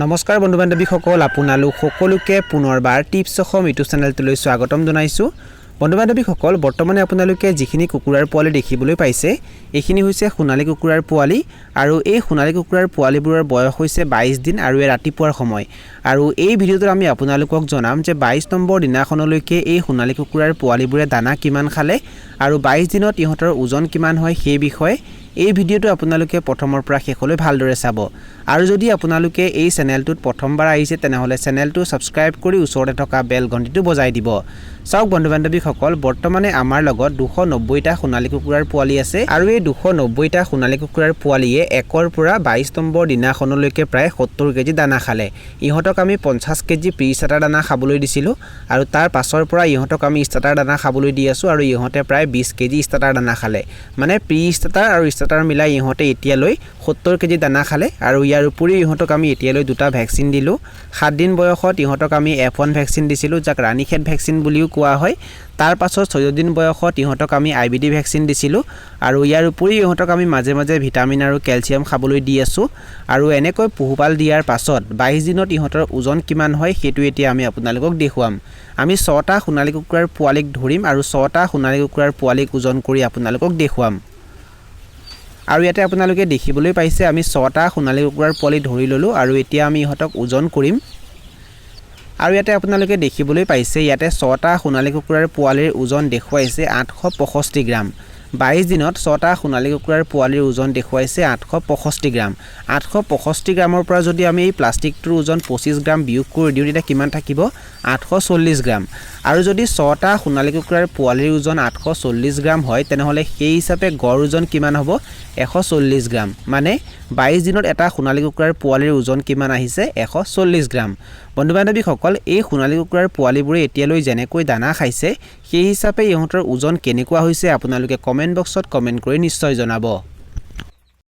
নমস্কাৰ বন্ধু বান্ধৱীসকল, আপোনালোক সকলোকে পুনৰবাৰ টিপছ অসম ইউটিউব চেনেলটোলৈ স্বাগতম জনাইছোঁ। বন্ধু বান্ধৱীসকল, বৰ্তমানে আপোনালোকে যিখিনি কুকুৰাৰ পোৱালি দেখিবলৈ পাইছে, এইখিনি হৈছে সোণালী কুকুৰাৰ পোৱালি আৰু এই সোণালী কুকুৰাৰ পোৱালিবোৰৰ বয়স হৈছে 22 দিন আৰু এই ৰাতিপুৱাৰ সময়। আৰু এই ভিডিঅ'টোত আমি আপোনালোকক জনাম যে 22 নম্বৰ দিনাখনলৈকে এই সোণালী কুকুৰাৰ পোৱালিবোৰে দানা কিমান খালে আৰু 22 দিনত ইহঁতৰ ওজন কিমান হয়, সেই বিষয়ে। এই ভিডিঅ'টো আপোনালোকে প্ৰথমৰ পৰা শেষলৈ ভালদৰে চাব আৰু যদি আপোনালোকে এই চেনেলটোত প্ৰথমবাৰ আহিছে, তেনেহ'লে চেনেলটো ছাবস্ক্ৰাইব কৰি ওচৰতে থকা বেল ঘণ্টিটো বজাই দিব। চাওক বন্ধু বান্ধৱীসকল, বৰ্তমানে আমাৰ লগত 290টা সোণালী কুকুৰাৰ পোৱালি আছে আৰু এই 290টা সোণালী কুকুৰাৰ পোৱালিয়ে 1ৰ পৰা 22 নম্বৰ দিনাখনলৈকে প্ৰায় 70 কেজি দানা খালে। ইহঁতক আমি 50 কেজি প্ৰি ষ্টাৰ্টাৰ দানা খাবলৈ দিছিলোঁ আৰু তাৰ পাছৰ পৰা ইহঁতক আমি ষ্টাৰ্টাৰ দানা খাবলৈ দি আছোঁ আৰু ইহঁতে প্ৰায় 20 কেজি ষ্টাৰ্টাৰ দানা খালে। মানে প্ৰি ষ্টাৰ্টাৰ আৰু ষ্টাৰ্টাৰ মিলাই ইহঁতে এতিয়ালৈ 70 কেজি দানা খালে। আৰু ইয়াৰ উপৰিও ইহঁতক আমি এতিয়ালৈ দুটা ভেকচিন দিলোঁ। 7 দিন বয়সত ইহঁতক আমি এফ 1 ভেকচিন দিছিলোঁ, যাক ৰাণীখেত ভেকচিন বুলিও কোৱা হয়। তাৰ পাছত 14 দিন বয়সত ইহঁতক আমি আইবিডি ভেকচিন দিছিলোঁ। আৰু ইয়াৰ উপৰিও ইহঁতক আমি মাজে মাজে ভিটামিন আৰু কেলছিয়াম খাবলৈ দি আছোঁ। আৰু এনেকৈ পোহপাল দিয়াৰ পাছত 22 দিনত ইহঁতৰ ওজন কিমান হয়, সেইটো এতিয়া আমি আপোনালোকক দেখুৱাম। আমি ছটা সোণালী কুকুৰাৰ পোৱালিক ধৰিম আৰু ছটা সোণালী কুকুৰাৰ পোৱালিক ওজন কৰি আপোনালোকক দেখুৱাম। আৰু ইয়াতে আপোনালোকে দেখিবলৈ পাইছে, আমি ছটা সোণালী কুকুৰাৰ পোৱালি ধৰি ল'লোঁ আৰু এতিয়া আমি ইহঁতক ওজন কৰিম। আৰু ইয়াতে আপোনালোকে দেখিবলৈ পাইছে, ইয়াতে ছটা সোণালী কুকুৰাৰ পোৱালিৰ ওজন দেখুৱাইছে 865 গ্ৰাম। 22 দিনত ছটা সোণালী কুকুৰাৰ পোৱালিৰ ওজন দেখুৱাইছে 865 গ্ৰাম। 865 গ্ৰামৰ পৰা যদি আমি এই প্লাষ্টিকটোৰ ওজন 25 গ্ৰাম বিয়োগ কৰি দিওঁ, তেতিয়া কিমান থাকিব? 840 গ্ৰাম। আৰু যদি ছটা সোণালী কুকুৰাৰ পোৱালিৰ ওজন 840 গ্ৰাম হয়, তেনেহ'লে সেই হিচাপে গড় ওজন কিমান হ'ব? 140 গ্ৰাম। মানে 22 দিনত এটা সোণালী কুকুৰাৰ পোৱালিৰ ওজন কিমান আহিছে? 140 গ্ৰাম। বন্ধু বান্ধৱীসকল, এই সোণালী কুকুৰাৰ পোৱালিবোৰে এতিয়ালৈ যেনেকৈ দানা খাইছে, সেই হিচাপে ইহঁতৰ ওজন কেনেকুৱা হৈছে, আপোনালোকে কমেণ্ট বক্সত কমেণ্ট কৰি নিশ্চয় জনাব।